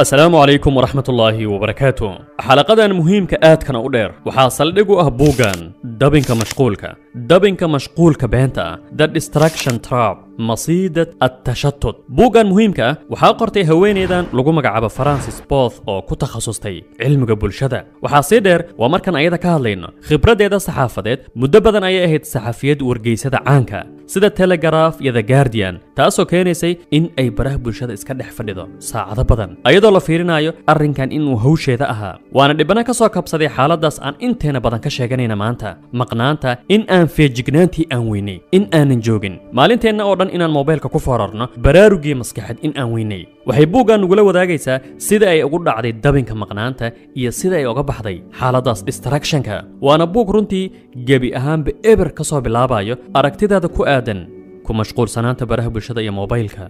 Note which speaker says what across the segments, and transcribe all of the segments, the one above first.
Speaker 1: Asalaamu calaykum waraxmatullaahi wabarakaatu. Xalaqadan muhiimka aadkana u dheer waxaa saldhig u ah buuggan Dabinka Mashquulka, Dabinka Mashquulka Beenta ah, The Distraction Trap, Masiidat Attashatut. Buuggan muhiimka ah waxaa qortay haweeneydan lagu magacaabo Francis Both oo ku takhasustay cilmiga bulshada. Waxaa sii dheer, waa markaan ayada ka hadlayno khibraddeeda saxaafadeed, muddo badan ayay ahayd saxafiyad wargeysada caanka sida Telegraph iyo The Guardian, taasoo keenaysay in ay baraha bulshada iska dhex fadhido saacado badan ayadoo la fiirinayo arrinkan inuu hawsheeda ahaa. Waana dhibana ka soo kabsaday xaaladaas aan inteena badan ka sheeganayna maanta, maqnaanta in aan feejignaantii aan weynay, in aanan joogin maalinteenna oo dhan inaan moobaylka ku foorarno, baraarugii maskaxeed in aan weynay. Waxay buuggan nugula wadaagaysaa sida ay ugu dhacday dabinka maqnaanta iyo sida ay uga baxday xaaladaas distractionka. Waana buug runtii gebi ahaanba eber ka soo bilaabayo aragtidaada ku aadan ku mashquulsanaanta baraha bulshada iyo moobaylka.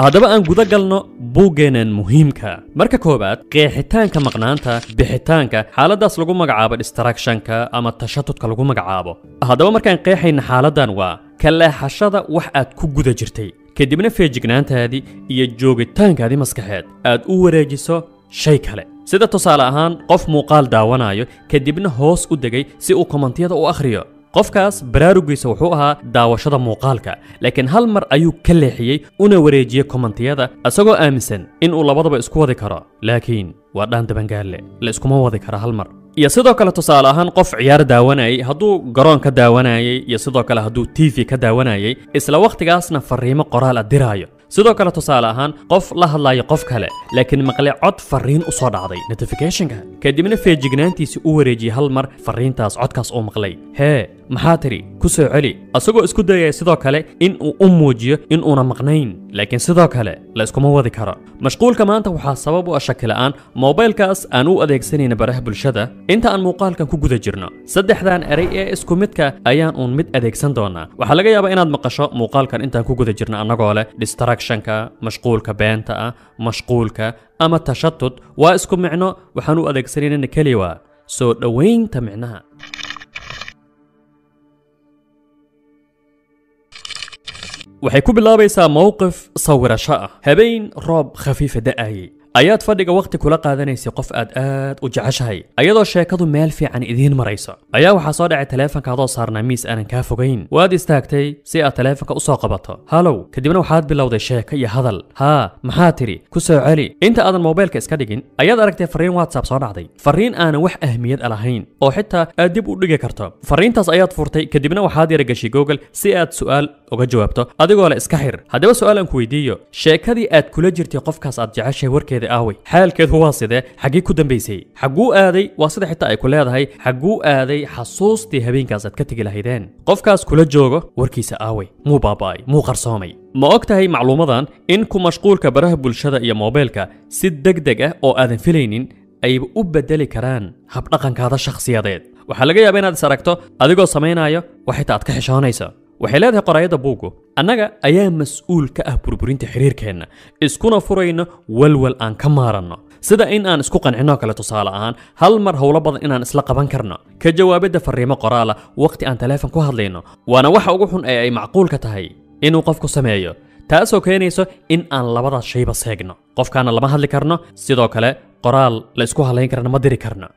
Speaker 1: Haddaba aan guda galno buuggeenan muhiimka. Marka koowaad, qeexitaanka maqnaanta, bixitaanka xaaladaas lagu magacaabo distractionka ama tashatudka lagu magacaabo. Haddaba markaan qeexayna xaaladdan, waa ka leexashada wax aad ku guda jirtay, kadibna feejignaantaadii iyo joogitaankaadii maskaxeed aad u wareejiso shay kale. Sida tusaale ahaan qof muuqaal daawanayo, kadibna hoos u degay si uu kommentiyada u akhriyo. Qofkaas baraarugiisa wuxuu ahaa daawashada muuqaalka, laakiin hal mar ayuu ka leexiyey una wareejiyey kommentiyada, isagoo aaminsan inuu labadaba isku wadi karo, laakiin waa dhaan dabangaalle, la iskuma wadi kara hal mar. Iyo sidoo kale tusaale ahaan qof ciyaar daawanayay, hadduu garoon ka daawanayay iyo sidoo kale hadduu TV ka daawanayay, isla wakhtigaasna fariimo qoraal a diraayo. Sidoo kale tusaale ahaan qof la hadlayo qof kale, laakiin maqle cod fariin u soo dhacday notificationka, kadibna feejignaantiisi u wareejiyey hal mar fariintaas codkaas uu maqlay. Hee, maxaa tiri? Ku soo celi, isagoo isku dayaya sidoo kale in uu u muujiyo in uuna maqnayn, laakiin sidoo kale la iskuma wadi karo. Mashquulka maanta waxaa sabab u ah shaki la'aan moobaylkaas aan u adeegsanayna baraha bulshada. Inta aan muuqaalkan ku guda jirno, saddexdan erey ee isku midka ayaan uun mid adeegsan doonaa. Waxaa laga yaabaa inaad maqasho muuqaalkan intaan ku guda jirno annagoo leh distractionka, mashquulka beenta ah, mashquulka ama tashatut. Waa isku micno, waxaan u adeegsanaynana keliya waa soo dhowaynta micnaha. Waxay ku bilaabaysaa mowqif sawirasho ah. Habeen roob khafiifa da'ayay ayaad fadhiga wakhti kula qaadanaysay qof aad aad u jeceshahay, ayadoo sheekadu meel fiican idiin marayso ayaa waxaa soo dhacay taleefanka adoo saarnaa miis aanan kaa fogayn. Waad istaagtay si aad taleefanka u soo qabato. Halow, kadibna waxaad bilowday sheeko iyo hadal. Haa, maxaa tidhi? Ku soo celi. Inta aadan moobaylka iska dhigin ayaad aragtay fariin WhatsApp soo dhacday, fariin aanan wax ahmiyad a lahayn oo xitaa aad dib u dhigi karto. Fariintaas ayaad furtay, kadibna waxaad yara gashay Google si aad su'aal uga jawaabto adigoo le iska xir. Haddaba su'aal aan ku weydiiyo, sheekadii aad kula jirtay qofkaas aad jeceshahay warkeeda aaway? Xaalkeedu waa sidee? Xaggii ku dambaysay? Xagguu aaday? Waa sida xitaa ay ku leedahay, xagguu aaday xasuustii habeenkaas aad ka tegi lahaydeen? Qofkaas kula joogo warkiisa aaway? Muu baaba'ay? Muu qarsoomay? Ma og tahay macluumadan in ku mashquulka baraha bulshada iyo moobaylka si deg deg ah oo aadan filaynin ayba u bedeli karaan habdhaqankaada shakhsiyadeed? Waxaa laga yaabaa inaad is aragto adigoo samaynayo wax xitaa aad ka xishoonayso. Waxay leedahay qoraayadda buuggu, annaga ayaa mas-uul ka ah burburinta xiriirkeenna, iskuna furayno walwal aan ka maaranno, sida in aan isku qancinoo kale tusaale ahaan hal mar howlo badan inaan isla qaban karno, ka jawaabidda fariimo qoraala waqti aan taleefon ku hadlayno. Waana waxa ugu xun ee ay macquulka tahay inuu qofku sameeyo, taasoo keenayso in aan labadaas shayba seegno. Qofkaana lama hadli karno, sidoo kale qoraal la isku halayn karana ma diri karno.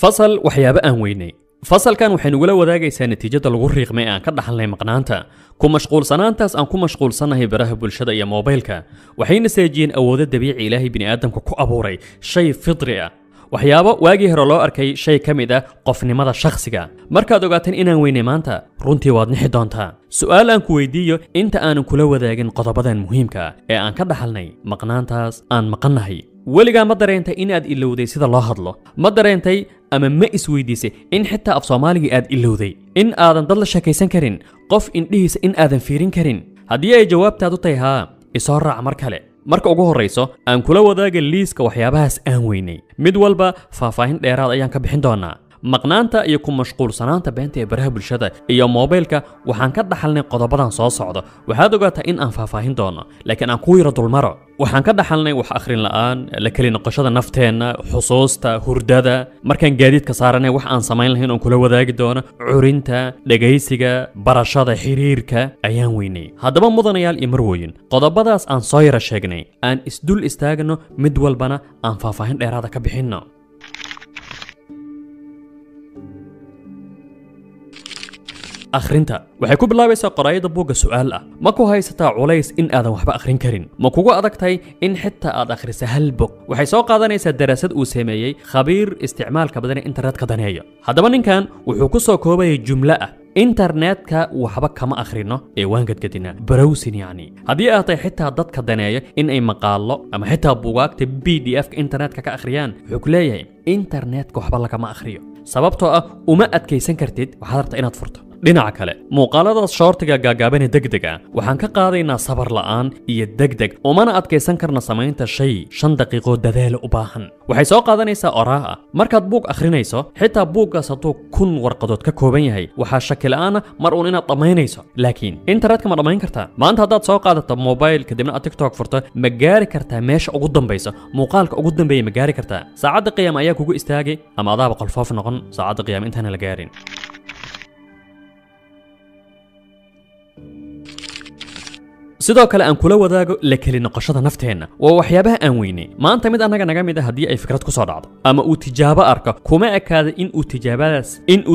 Speaker 1: Fasal waxyaabo aan weynay. Fasalkan waxay nugula wadaagaysaa natiijada lagu riiqmay ee aan ka dhaxalnay maqnaanta, ku mashquulsanaantaas aan ku mashquulsannahay baraha bulshada iyo moobaylka. Waxayna seejiyeen awoodo dabiici ilaahay bini'aadamka ku abuuray, shay fidri ah, waxyaabo waagii hore loo arkay shay ka mid ah qofnimada shakhsiga. Markaad ogaateen inaan weynay maanta, runtii waad nixi doontaa. Su'aal aan ku weydiiyo inta aanan kula wadaagin qodobadan muhiimka ah ee aan ka dhaxalnay maqnaantaas aan maqannahay: weligaa ma dareentay in aad ilowday sida loo hadlo? Ma dareentay ama ma isweydiisay in xitaa af Soomaaligii aad ilowday, in aadan dad la sheekaysan karin, qof indhihiisa in aadan fiirin karin? Haddii ay jawaabtaadu tahay haa, isoo raac mar kale. Marka ugu horrayso aan kula wadaaga liiska waxyaabahaas aan weynay, mid walba faahfaahin dheeraad ayaan ka bixin doonaa. Maqnaanta iyo ku mashquulsanaanta beenta ee baraha bulshada iyo moobilka waxaan ka dhaxalnay qodobadan soo socda. Waxaad ogaataa in aan faahfaahin doono, laakiin aan ku yaro dulmaro. Waxaan ka dhaxalnay wax akhrin la'aan, la keli noqoshada nafteenna, xusuusta, hurdada, markaan gaadiidka saaranay wax aan samayn lahayn oon kula wadaagi doono, curinta, dhegaysiga, barashada, xiriirka ayaan weynay. Haddaba mudanayaal iyo marwooyin, qodobadaas aan soo yara sheegnay aan isdul istaagno, mid walbana aan faahfaahin dheeraada ka bixinno. Akhrinta waxay ku bilaabaysaa qoraayada buugga su'aal ah: ma ku haysataa culays in aadan waxba akhrin karin? Ma kugu adag tahay in xitaa aad akhrisa hal bog? Waxay soo qaadanaysaa daraasad uu sameeyey khabiir isticmaalka badan ee internetka daneeyo. Haddaba ninkan wuxuu ku soo koobayay jumlo ah: internetka waxba kama akhrino ee waan gadgadinaa, browsing yacni. Haddii aad tahay xitaa dadka daneeya in ay maqaallo ama xitaa buugaagta PDF ka internetka ka akhriyaan, wuxuu ku leeyahay internetka waxba lagama akhriyo, sababtoo ah uma adkaysan kartid, waxaad rabtaa inaad furto. Dhinaca kale, muuqaaladaas shoortiga gaagaaban ee degdeg ah waxaan ka qaadaynaa sabar la'aan iyo degdeg, umana adkaysan karna samaynta shay 5 daqiiqo dadaal u baahan. Waxay soo qaadanaysaa oraah ah: markaad buug akhrinayso, xitaa buuggaas hadduu 1000 warqadood ka kooban yahay, waxaa shaki la'aana mar uun inaad dhammaynayso. Laakiin internetka ma dhammayn kartaa? Maanta haddaad soo qaadato mobile kadibna aad TikTok furto, ma gaari kartaa meesha ugu dambaysa? Muuqaalka ugu dambeeya ma gaari kartaa? Saacadda qiyaama ayaa kugu istaagay ama adaaba qolfoof noqon saacadda qiyaama intaana la gaarin. Sidoo kale aan kula wadaago la keli noqoshada nafteenna waa waxyaabaha aan weynay. Maanta mid annaga naga mid ah haddii ay fikrad ku soo dhacdo ama uu tijaabo arko, kuma ekaada in uu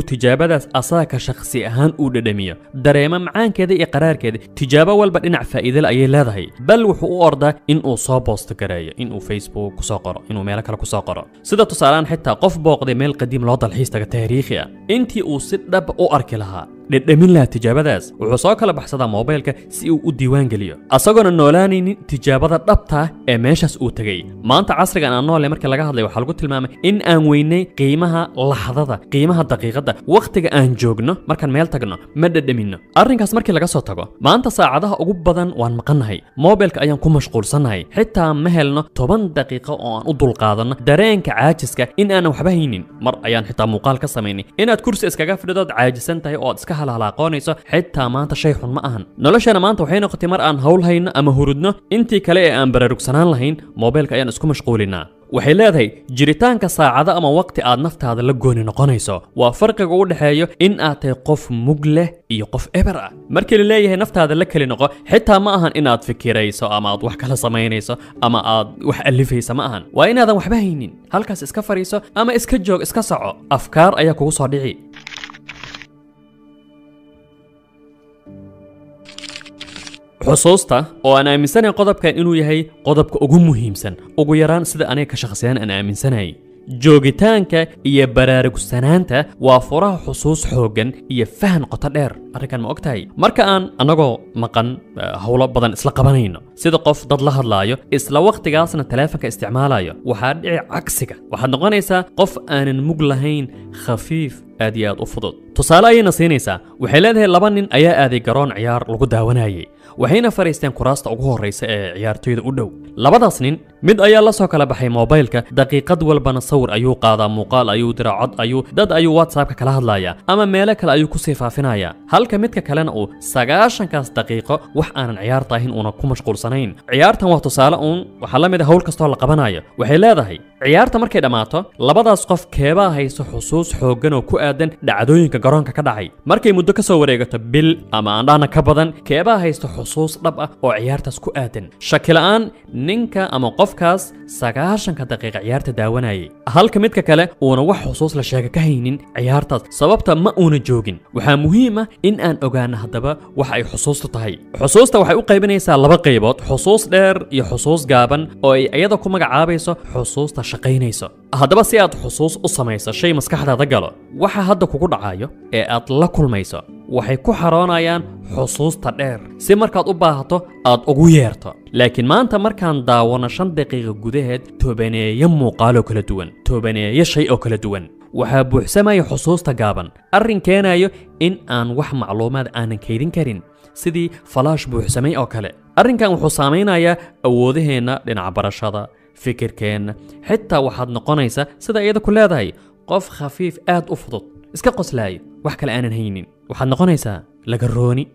Speaker 1: tijaabadaas asaga ka shakhsi ahaan uu dhadhamiyo, dareemo macaankeeda iyo qaraarkeeda. Tijaabo walba dhinac faa'iido leh ayay leedahay, bal wuxuu u ordaa in uu soo boosto gareeyo, in uu Facebook ku soo qoro, inuu meelo kale ku soo qoro. Sida tusaalehaan xitaa qof booqday meel qadiim loo dalxiis taga taariikhi ah, intii uu si dhab u arki lahaa, dhedhemin lahaa tijaabadaas, wuxuu soo kala baxsadaa moobilka si uu u diiwaan geliyo, asagoona noolaanaynin tijaabada dhabta ah ee meeshaas uu tegey. Maanta casrigan aan noole markii laga hadlay waxaa lagu tilmaamay in aan weynay qiimaha laxdada, qiimaha daqiiqadda, wakhtiga aan joogno. Markaan meel tagno ma dhedheminno arrinkaas. Markii laga soo tago, maanta saacadaha ugu badan waan maqannahay, moobilka ayaan ku mashquulsannahay, xitaa ma helno 10 daqiiqo oo aan u dulqaadanno dareenka caajiska in aanan waxba haynin. Mar ayaan xitaa muuqaal ka samaynay inaad kursi iskaga fadhidood caajisan tahay oo aad iska halhalaaqoonayso, xitaa maanta shay xun ma ahan. Noloshana maanta waxay noqotay mar aan hawl hayno ama hurudno, intii kale ee aan baraarugsanaan lahayn moobilka ayaan isku mashquulinaa. Waxay leedahay jiritaanka saacado ama waqti aad naftaada la gooni noqonayso waa farqiga u dhexeeyo in aad tahay qof mug leh iyo qof eber ah. Markii la leeyahay naftaada la keli noqo, xitaa ma ahan inaad fikirayso ama aad wax kala samaynayso ama aad wax alifayso, ma ahan. Waa inaadan waxba haynin, halkaas iska fadhiiso ama iska joog, iska soco, afkaar ayaa kugu soo dhici. Xusuusta oo aan aaminsanahay qodobkan inuu yahay qodobka ugu muhiimsan, ugu yaraan sida aniga ka shakhsiyan aan aaminsanahay. Joogitaanka iyo baraarugsanaanta waa furaha xusuus xooggan iyo fahan qoto dheer. Arrinkan ma ogtahay? Marka aan annagoo maqan howlo badan isla qabanayno, sida qof dad la hadlaayo isla waqtigaasna taleefanka isticmaalayo, waxaa dhici cagsiga, waxaad noqonaysaa qof aanan mug lahayn, khafiif aad iyo aad u fudud. Tusaale ayayna siinaysaa. Waxay leedahay 2 nin ayaa aaday garoon ciyaar lagu daawanayay, waxayna fadhiisteen kuraasta ugu horreysa ee ciyaartoyda u dhow. Labadaas nin mid ayaa la soo kala baxay moobilka, daqiiqad walbana sawir ayuu qaadaa, muuqaal ayuu diraa, cod ayuu, dad ayuu WhatsAppka kala hadlayaa ama meelo kale ayuu kusii faafinayaa, halka midka kalena uu 90kaas daqiiqo wax aanan ciyaarta ahayn uuna ku mashquulsanayn. Ciyaartan waa tusaale uun, waxaa la mid ah hawl kastoo la qabanayo. Waxay leedahay ciyaarta markay dhammaato, labadaas qof keebaa hayso xusuus xooggan oo ku aadan dhacdooyinka garoonka ka dhacay? Markay muddo ka soo wareegato bil ama aan dhahna ka badan, keebaa haysto xusuus dhab ah oo ciyaartaas ku aadan? Shaki la'aan ninka ama qofkaas 90ka daqiiqa ciyaarta daawanayay, halka midka kale uuna wax xusuus la sheega ka haynin ciyaartaas, sababta ma uuna joogin. Waxaa muhiim ah in aan ogaano haddaba waxa ay xusuustu tahay. Xusuusta waxay u qaybinaysaa 2 qaybood, xusuus dheer iyo xusuus gaaban, oo ay iyada ku magacaabayso xusuusta shaqaynayso. Haddaba si aad xusuus u samayso shay maskaxdaada galo, waxa hadda kugu dhacayo ee aad la kulmayso waxay ku xaroonayaan xusuusta dheer, si markaad u baahato aad ugu yeerto. Laakiin maanta markaan daawano 5 daqiiqo gudaheed tobaneeyo muuqaal oo kala duwan, tobaneeyo shay oo kala duwan, waxaa buuxsamaya xusuusta gaaban, arrin keenayo in aan wax macluumaad aanan kaydin karin, sidii falaash buuxsamay oo kale. Arrinkan wuxuu saamaynayaa awoodaheenna dhinaca barashada, fikirkeenna, xitaa waxaad noqonaysaa sida iyada ku leedahay Qof khafiif aad u fudud, iska qoslaayo, wax kale aanan haynin. Waxaad noqonaysaa laga rooni.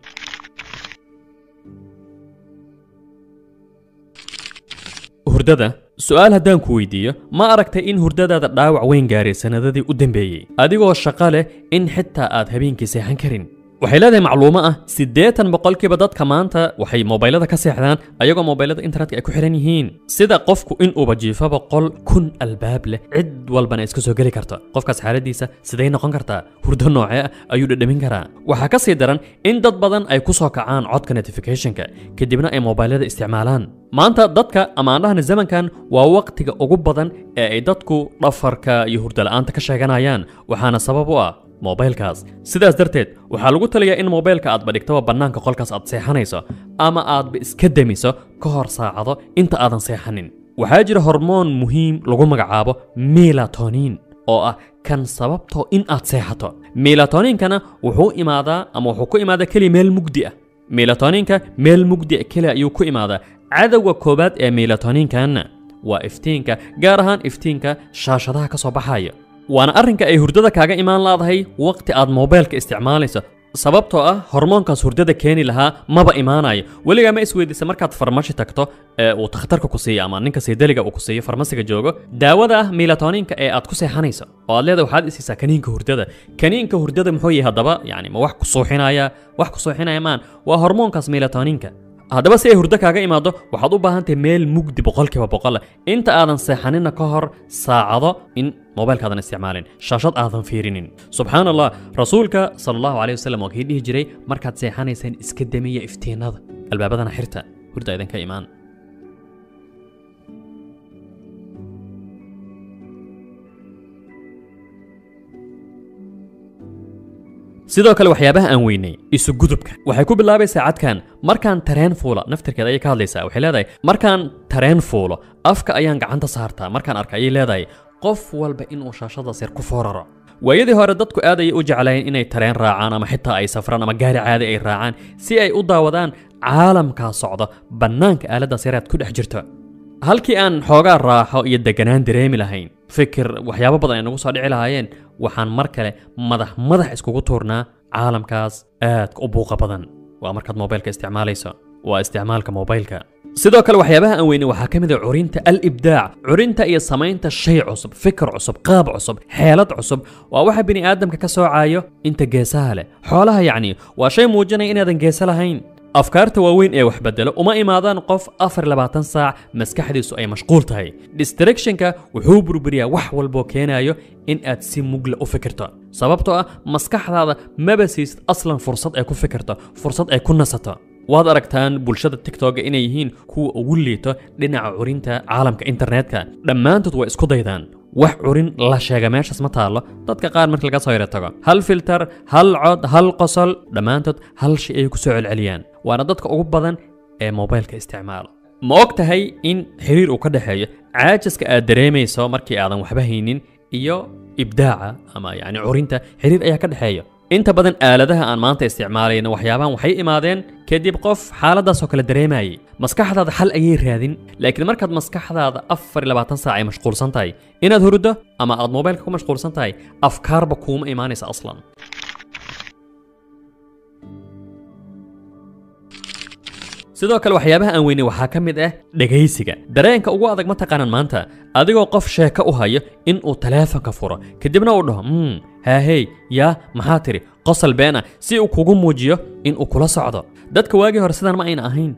Speaker 1: Hurdada. Su'aal haddaan ku weydiiyo, ma aragtay in hurdadaada dhaawac weyn gaaray sanadadii u dambeeyey, adigoo shaqo leh in xitaa aad habeenkii seexan karin? Waxay leedahay macluumo ah 80% dadka maanta waxay moobaylada ka seexdaan ayagoo moobaylada internetka ay ku xiran yihiin. Sida qofku in uuba jiifaba qol 1000 albaab leh, cid walbana iska soo geli karta. Qofkaas xaaladiisa siday noqon kartaa? Hurdo noocee ah ayuu dhadhamin karaa? Waxaa ka sii daran in dad badan ay ku soo kacaan codka notificationka, kadibna ay moobaylada isticmaalaan. Maanta dadka amaandhahana zamankan waa waqtiga ugu badan ee ay dadku dhafarka iyo hurdo la'aanta ka sheeganayaan, waxaana sabab u ah moobaylkaas. Sidaas darteed waxaa lagu taliyaa in moobaylka aadba dhigtaba bannaanka qolkaas aad seexanayso, ama aadba iska damiso ka hor saacado inta aadan seexanin. Waxaa jira hormoon muhiim lagu magacaabo melatonin, oo ah kan sababtoo in aad seexato. Melatoninkana wuxuu imaadaa ama wuxuu ku imaadaa keliya meel mugdi ah. Melatoninka meel mugdi ah keliya ayuu ku imaadaa. Cadowga koowaad ee melatoninkan waa iftiinka, gaar ahaan iftiinka shaashadaha ka soo baxaya. Waana arrinka ay hurdada kaaga imaan laadahay waqti aad moobaylka isticmaalayso, sababtoo ah hormoonkaas hurdada keeni lahaa maba imaanayo. Weligaa ma isweydiisa markaad farmashi tagto ee uu takhtarka ku siiyo ama ninka saydaliga uu ku siiyo farmasiga joogo daawada ah melatoninka ee aad ku seexanayso, oo aad leedahay waxaad isiisaa kaniinka hurdada. Kaniinka hurdada muxuu yahay haddaba? Yacni ma wax ku suuxinaya? Wax ku suuxinaya maan, waa hormoonkaas melatoninka. Haddaba si ay hurdo kaaga imaado waxaad u baahan tahay meel mugdi 100% inta aadan seexanina ka hor saacado in moobaylkaadan isticmaalin, shaashad aadan fiirinin. Subxaan allah, rasuulka sala allahu calayhi wasallam waa kii dhihi jiray markaad seexanaysaan iska damiya iftiinada, albaabadana xirta, hurda idinka imaan. Sidoo kale waxyaabaha aan weynay, isu gudubka. Waxay ku bilaabaysaa cadkan markaan tareen fuula, naftirkeeda ayay ka hadlaysaa. Waxay leedahay markaan tareen fuulo afka ayaan gacanta saartaa markaan arka, ayay leedahay qof walba inuu shaashadaas yar ku fooraro. Waayadii hore dadku aad ayay u jeclaayeen inay tareen raacaan ama xitaa ay safraan ama gaari caadi ay raacaan si ay u daawadaan caalamkaa socda bannaanka aaladdaas yaraad ku dhex jirto. Halkii aan xoogaa raaxo iyo deganaan dareemi lahayn, fikir waxyaabo badan ay nagu soo dhici lahaayeen, waxaan mar kale madax madax iskugu tuurnaa caalamkaas aadka u buuqa badan. Waa markaad moobaylka isticmaalayso, waa isticmaalka moobaylka. Sidoo kale waxyaabaha aan weynay waxaa ka mid ah curinta al-ibdaac, curinta iyo samaynta shay cusub, fikir cusub, qaab cusub, xeelad cusub. Waa waxa bini aadamka ka soocayo inta geesaha leh. Xoolaha yacni waa shay muujinaya inaadan geesa lahayn. Afkaarta waaweyn ee wax bedelo uma imaadaan qof 24 saac maskaxdiisu ay mashquul tahay. Distractionka wuxuu burburiyaa wax walboo keenayo in aad si mugla u fikirto, sababtoo ah maskaxdaada maba siisid aslan fursad ay ku fikirto, fursad ay ku nasato. Waad aragtaan bulshada TikTok inay yihiin kuwa ugu liito dhinaca curinta caalamka internetka. Dhammaantood way isku daydaan, wax curin la sheega meeshaas ma taalo. Dadka qaar marka laga soo yara tago hal filter, hal cod, hal qosol, dhammaantood hal shay ay ku soo celceliyaan. Waana dadka ugu badan ee moobaylka isticmaala. Ma og tahay in xiriir uu ka dhexeeyo caajiska aad dareemayso markii aadan waxba haynin iyo ibdaaca ama yacni curinta? Xiriir ayaa ka dhexeeya. Inta badan aaladaha aan maanta isticmaalayno waxyaabahan waxay imaadeen kadib qof xaaladaas oo kale dareemayay. Maskaxdaada xal ayay raadin, laakiin markaad maskaxdaada 24 saac ay mashquulsan tahay inaad hurdo ama aad moobaylka ku mashquulsan tahay, afkaarba kuuma imaanaysa aslan. Sidoo kale waxyaabaha aan weynay waxaa ka mid ah dhegaysiga. Dareenka ugu adag ma taqaanaan maanta, adigoo qof sheeko u hayo in uu taleefanka furo, kadibna uu dhaho haahey, yaa maxaa tiri, qosol been ah, si uu kugu muujiyo in uu kula socdo. Dadka waagii hore sidaan ma ayna ahayn.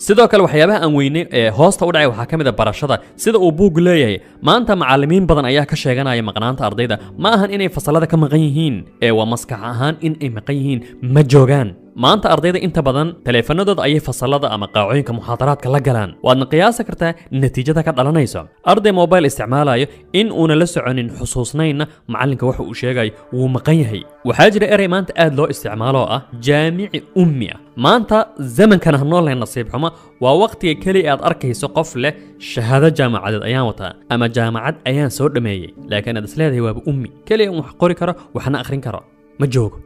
Speaker 1: Sidoo kale waxyaabaha aan weynay ee hoosta u dhacay waxaa ka mid ah barashada. Sida uu buuggu leeyahay, maanta macallimiin badan ayaa ka sheeganaya maqnaanta ardayda. Ma ahan inay fasallada ka maqan yihiin, ee waa maskax ahaan in ay maqan yihiin, ma joogaan. Maanta ardayda inta badan taleefanadooda ayay fasallada ama qaacooyinka muxaadaraadka la galaan. Waadna qiyaasi kartaa natiijada ka dhalanayso. Arday moobayl isticmaalayo in uuna la soconin, xusuusnaynna macallinka waxa uu sheegayo, wuu maqan yahay. Waxaa jira erey maanta aad loo isticmaalo oo ah jaamici ummi ah. Maanta zamankan ha nool nasiib xumo waa waqtiga keliya aad arkayso qof leh shahaado jaamacadeed ayaan wataa ama jaamacad ayaan soo dhameeyey, laakiin aad isleedahay waaba ummi keliya, un wax qori karo waxna akhrin karo ma joogo.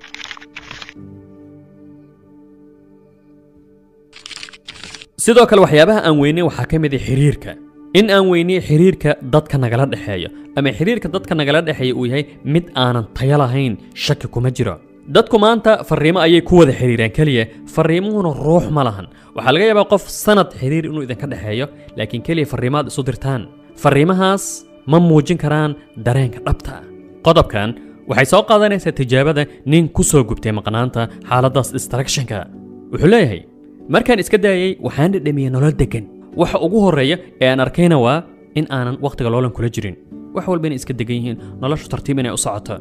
Speaker 1: Sidoo kale waxyaabaha aan weynay waxaa ka mid ah xiriirka. In aan weynay xiriirka dadka nagala dhexeeya ama xiriirka dadka nagala dhexeeya uu yahay mid aanan tayo lahayn, shaki kuma jiro. Dadku maanta fariimo ayay ku wada xiriiraan kaliya, fariimuhuna ruux ma lahan. Waxaa laga yaabaa qof sanad xiriir inuu idinka dhexeeyo, laakiin kaliya fariimaad isu dirtaan. Fariimahaas ma muujin karaan dareenka dhabta ah. Qodobkan waxay soo qaadanaysaa tijaabada nin ku soo gubtay maqnaanta xaaladdaas distraction-ka. Wuxuu leeyahay, markaan iska daayay waxaan dhadhamiyey nolol degan. Waxa ugu horreeya ee aan arkayna waa in aanan waqtiga loolan kula jirin, wax walba inay iska degan yihiin, noloshu tartiib inay u socoto.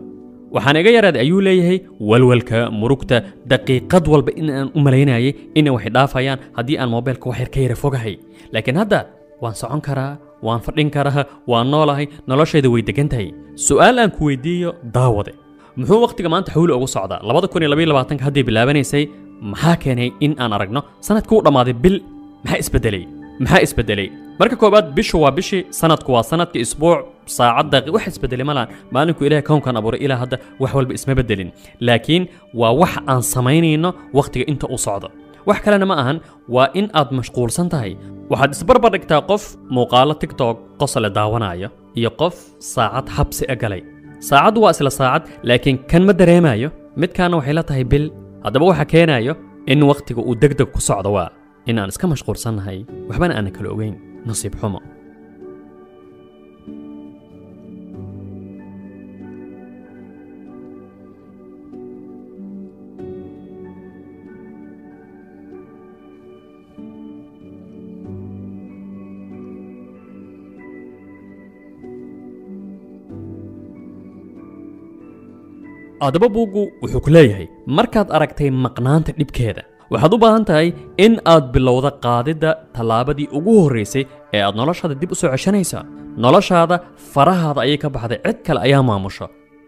Speaker 1: Waxaan iga yaraaday ayuu leeyahay walwalka, murugta, daqiiqad walba in aan u malaynayay inay waxay dhaafayaan haddii aan moobeelka wax yar ka yara fogahay. Laakiin hadda waan socon karaa, waan fadhin karaa, waan noolahay, noloshayda way degan tahay. Su'aal aan ku weydiiyo daawade, muxuu waqtiga maanta xawli ugu socdaa? 2022 haddii bilaabanaysay, maxaa keenay in aan aragno sanadkii u dhammaaday bil? Maxaa isbedelay? Maxaa isbedelay? Marka koobaad, bishu waa bishii, sanadku waa sanadka, isbuuc, saacad, daqiiq, wax isbedelay ma lahan. Maalinku Ilaahay kownkan abuuray ilaa hadda wax walba isma bedelin, laakiin waa wax aan samaynayno waqtiga inta uu socdo. Wax kalena ma ahan, waa in aad mashquulsan tahay. Waxaad isbarbar dhigtaa qof muuqaalo TikTok qosole daawanaya iyo qof saacad xabsi a galay. Saacaddu waa isla saacad, laakiin kan ma dareemayo, midkaana waxay la tahay bil. Haddaba waxa keenayo in waqtiga uu degdeg ku socdo waa in aan iska mashquulsannahay, waxbana aanan kala ogeyn. Nasiib xumo. Haddaba buuggu wuxuu ku leeyahay, markaad aragtay maqnaanta dhibkeeda, waxaad u baahan tahay in aad bilowda qaadidda tallaabadii ugu horreysay ee aad noloshaada dib u soo ceshanaysa. Noloshaada farahaada ayay ka baxday, cid kale ayaa maamusho.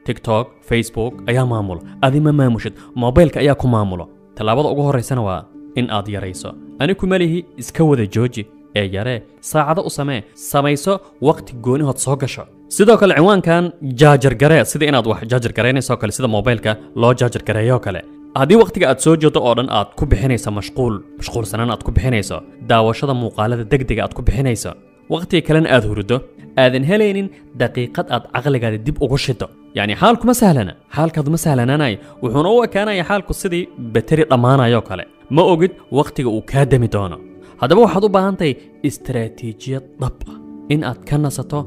Speaker 1: TikTok, Facebook ayaa maamulo, adi ma maamushid, moobaylka ayaa ku maamulo. Tallaabada ugu horreysana waa in aad yarayso. Ani kuma lihi iska wada jooji, ee yaree, saacado u samee, samayso waqti goonihood soo gasho. Sidoo kale ciwaankan jaajar garee, sida inaad wax jaajar garaynayso kale, sida moobaylka loo jaajar gareeyo kale. Haddii waqtiga aad soo jeedo oo dhan aad ku bixinayso mashquulsanaan aad ku bixinayso, daawashada muuqaalada degdega aad ku bixinayso, waqtiga kalena aad hurdo, aadan helaynin daqiiqad aad caqligaada dib ugu shido. Yacni xaalku ma sahlana, xaalkaadu ma sahlanaanayo, wuxuuna u ekaanaya xaalku sidii bateri dhammaanayo kale. Ma ogid waqtiga uu kaa dami doono. Haddaba waxaad u baahan tahay istaraatiijiyad dhab ah in aad ka nasato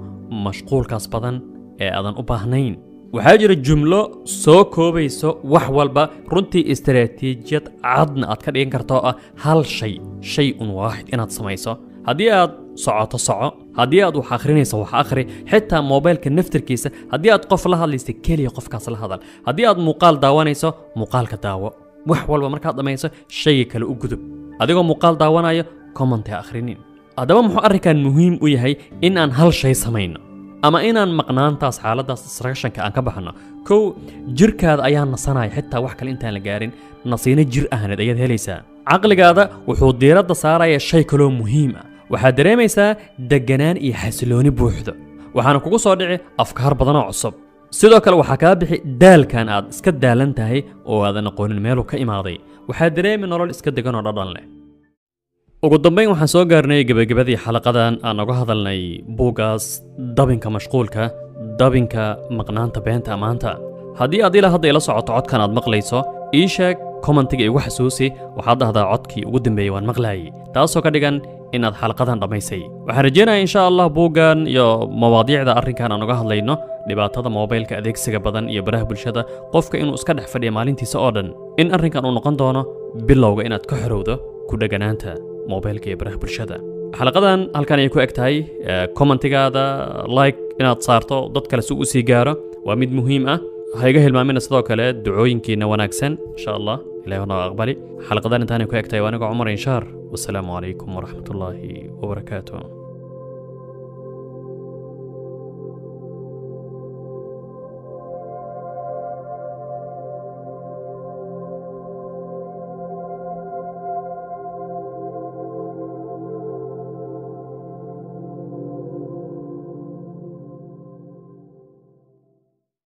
Speaker 1: mashquulkaas badan ee aadan u baahnayn. Waxaa jira jumlo soo koobayso wax walba, runtii istaraatiijiyad cadna aad ka dhigan karto oo ah hal shay, shay un waaxid inaad samayso. Haddii aad socoto soco, haddii aad wax akhrinayso wax akhri, xitaa moobaylka naftirkiisa haddii aad qof la hadlaysa keliya qofkaas la hadal, haddii aad muuqaal daawanayso muuqaalka daawo. Wax walba markaad dhammayso shayga kale u gudub. Adigoo muuqaal daawanayo comment ha akhrinin. Haddaba muxuu arrinkan muhiim u yahay in aan hal shay samayno ama inaan maqnaantaas xaaladdaas distraction-ka aan ka baxno? Kow, jirkaada ayaa nasanaya, xitaa wax kale intaan la gaarin nasiino jir ahaaneed ayaad helaysaa. Caqligaada wuxuu diiradda saaraya shay kaloo muhiim ah. Waxaad dareemaysaa deganaan iyo xasilooni buuxdo, waxaana kugu soo dhici afkaar badan oo cusub. Sidoo kale waxaa kaa bixi daalkan aad iska daalan tahay oo aadan aqoonin meeluu ka imaaday. Waxaad dareemi nolol iska degan oo dhadhan leh. Ugu dambayn waxaan soo gaarnay gebagabadii xalaqadan aan uga hadalnay buuggaas dabinka mashquulka, dabinka maqnaanta beenta maanta. Haddii aad ilaa hadda ila socoto codkan aad maqlayso, ii sheeg commentiga igu xasuusi, waxaad dhahdaa codkii ugu dambeeyey waan maqlaayay, taasoo ka dhigan inaad xalaqadan dhammaysay. Waxaan rajaynayaa insha Allah buuggan iyo mawaadiicda arrinkan aan uga hadlayno, dhibaatada moobaylka adeegsiga badan iyo baraha bulshada, qofka inuu iska dhex fadhiya maalintiisa oo dhan, in arrinkan uu noqon doono bilowga inaad ka xorowdo ku dheganaanta moobaylka iyo baraha bulshada. Xalaqadan halkan ayay ku eg tahay. Commentigaada like inaad saarto dad kale si uu sii gaaro waa mid muhiim ah. Ha iga hilmaamina sidoo kale ducooyinkiina wanaagsan insha Allah, Ilaahay noo aqbali. Xalaqadan intaanay ku eg tahay. Waa aniga Cumar Inshaar, wassalaamu calaykum waraxmatullaahi wabarakaatuh.